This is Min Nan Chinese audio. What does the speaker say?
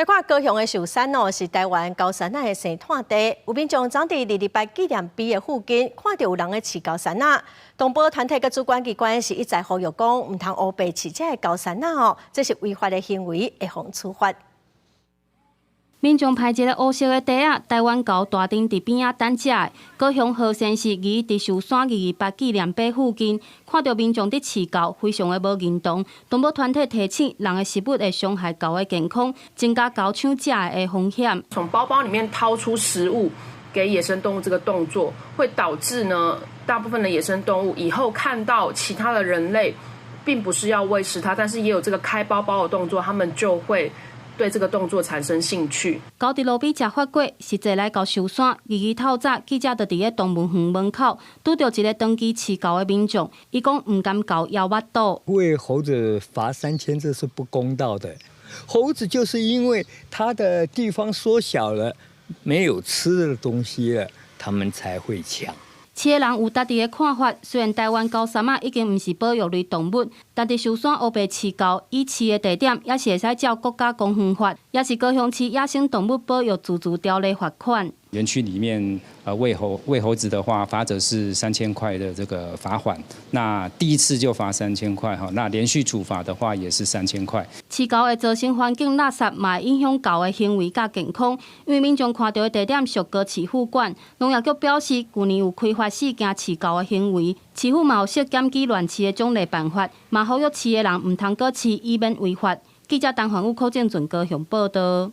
來看高雄的壽山哦，是台灣猴山仔的生湠地。有民眾昨佇228紀念碑的附近，看著有人咧飼猴山仔。動保團體佮主管機關是一再呼籲講，毋通烏白飼這个猴山仔哦，這是違法的行為，會予處罰。民眾排一个烏色的袋仔，台灣猴大陣佇邊仔等食的。高雄和善市議佇壽山228紀念碑附近，看著民眾佇飼猴，非常的無認同。動保團體提醒，人的食物會傷害猴的健康，增加猴搶食的風險。從包包裡面掏出食物給野生動物這個動作，會導致呢，大部分的野生動物以後看到其他的人類，並不是要餵食它，但是也有這個開包包的動作，他們就會對這個動作產生興趣。猴佇路邊食發過，實際來到壽山，二二透早，記者就佇咧動物園門口拄著一个長期飼猴的民眾，伊講毋甘猴枵腹肚。餵猴子罰3000，這是不公道的。猴子就是因為它的地方縮小了，沒有吃的東西了，他們才會搶。飼的人有家己的看法，雖然台灣猴山仔已經毋是保育類動物，但佇壽山烏白飼猴，伊飼的地點也是會使照國家公園法，也是高雄市野生動物保育自治條例罰款。園區裡面，餵猴子的話，罰則是三千塊的這個罰款。那第一次就罰三千塊哈，那連續處罰的話也是三千塊。飼猴會造成環境垃圾，嘛會影響猴的行為佮健康。因為民眾看著的地點屬高市府管，農業局表示，舊年有開罰四件飼猴的行為，市府嘛有設檢舉亂飼的獎勵辦法，嘛呼籲飼的人毋通閣飼，以免違法。記者陳環宇、柯正俊高雄報導。